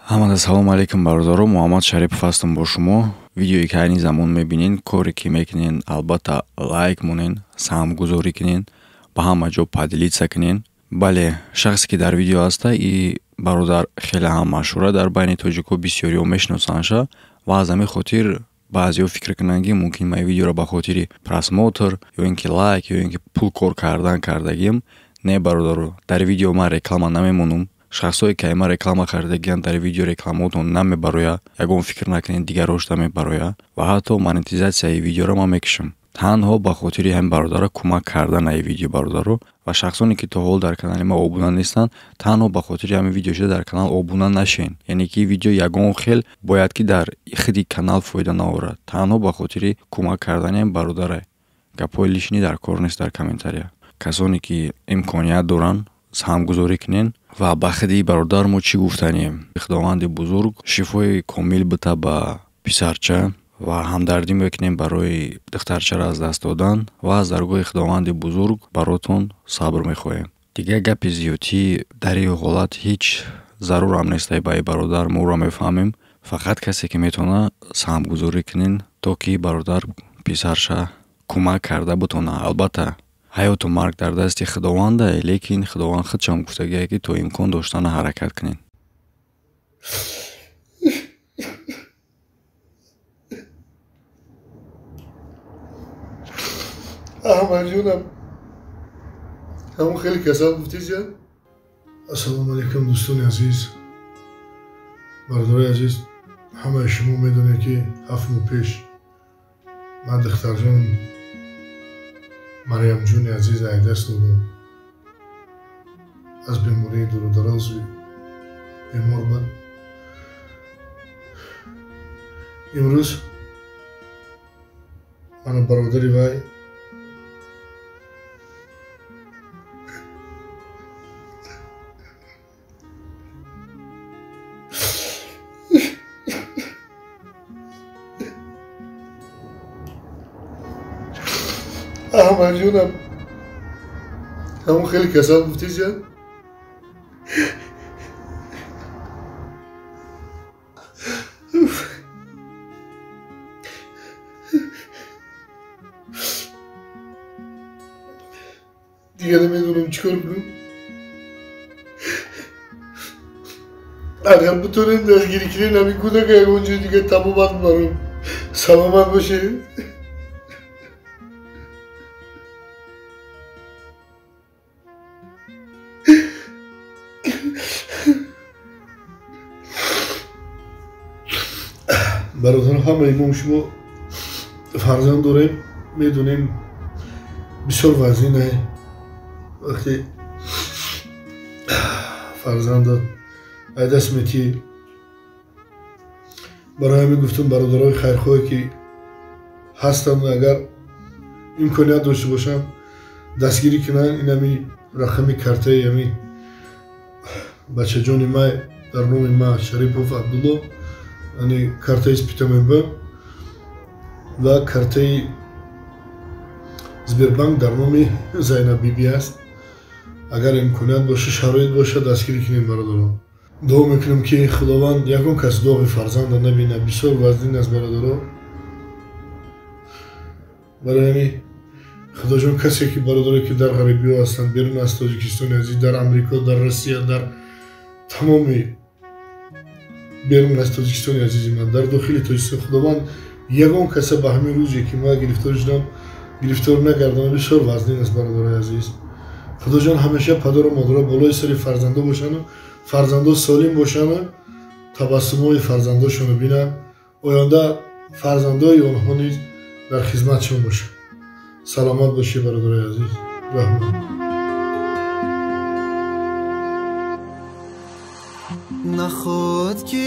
Ҳамада салому алейкум, бародаро. Муҳаммад Шарипов ҳастам бо шумо. Видеое ки айни замон мебинен, коре ки мекунен, албатта лайк монен, саҳмгузорӣ кунен, ба ҳама ҷо поделиться кунен. Бале, шахсе ки дар видео ҳаста, и бародар хеле ҳам машҳура дар байни тоҷико, бисёриҳо мешиносандша ва аз ҳамин хотир баъзеҳо фикр кунанд, ки мумкин ман видеоро ба хотири просмотр ё ин ки лайк ё ин ки пул кор кардан кардагим. Не, бародаро, дар видео ман реклама намемонам. Шахсое ки ай ман реклама харидагиянд, дар видео рекламаотон намебароя, ягон фикр накунед, дигарошта мебароя ва ҳатто монетизатсияи видеоро ман мекушам. Танҳо ба хотири ҳамин бародаро кӯмак кардан ай видео, бародаро. Ва шахсоне ки то ҳол дар канали ман обуна нестанд, танҳо ба хотири ҳамин видео шуда дар канал обуна нашен. Яъне ки видео ягон хел бояд ки дар худи канал фоида наорад. Танҳо ба хотири кӯмак кардани ҳамин бародаре. Гапҳои лишний дар кор нест дар комментария. Касоне ки имконият доранд, саҳмгузорӣ кунен. Ва ба худи бародар мо чӣ гуфтанем? Худованди бузург шифои комил бита ба писарча ва ҳамдардӣ мекунем барои духтарчаро аз даст додан ва аз даргоҳи Худованди бузург баротон сабр мехоҳем. Дигар гапи зиёдтӣ дар ин ҳолат ҳеҷ зарурам нестай ба ин бародар, мо ӯро мефаҳмем. Фақат касе ки метавона, саҳмгузорӣ кунен, то ки бародар писарша кӯмак карда бутона. Албатта, ҳаёту марг дар дасти Худованда, лекин Худованд худшам гуфтагие, ки то имкон доштана ҳаракат кунед. Аҳмадҷонам, ҳамон хеле касал гуфтизя. Ассалому алайкум, дӯстони азиз, бародарои азиз. Ҳамаи шумо медонед, ки 7 моҳ пеш ман духтарҷон Марьямҷони азиз ай даст додам. Аз бемории дурудароз бемор буд. Имрӯз мана бародари вай Аҳмадҷонам, ҳамон хеле касал гуфтизя. Дигар намедонам чӣ кор кунам. Агар бутонем, дастгирӣ кунем ҳамин кӯдака, ягон ҷои дигар табобат баром. Саломат бошед. Бародарон, ҳамаи мо шумо фарзанд дорем, медонем, бисёр вазнин вақте фарзандат ай даст метӣ. Барои ҳамин гуфтам, бародарои хайрхоҳе ки ҳастанд, агар имконият дошта бошанд, дастгирӣ кунанд. Ин ҳами рақами картаи ҳами бачаҷони май дар номи ма Шарипов Абдулло, яъне картаи Спитаменб ва картаи Сбербанк дар номи Зайнаббибӣ аст. Агар имконият боша, шароит боша, дастгирӣ кунем, бародарон. Дуо мекунем, ки Худованд ягон кас доғи фарзанда набинад. Бисёр вазнин аст, бародаро. Барои ҳамин, Худоҷон, касе ки бародаре ки дар ғарибиҳо ҳастанд, берун аз Тоҷикистони азиз, дар Амрико, дар Россия, дар тамоми берун аз Тоҷикистони азизи ман, дар дохили Тоҷикистон, Худованд ягон каса ба ҳамин рӯзе ки ман гирифтор шудам, гирифтор нагардонад. Бисёр вазнин аст, бародарои азиз. Худоҷон ҳамеша падару модаро болои сари фарзандо бошану фарзандо солим бошану табассумҳои фарзандошонро бинанд, оянда фарзандои онҳо низ дар хизматшон бошад. Саломат бошед, бародарои азиз, раҳмат. Наход ки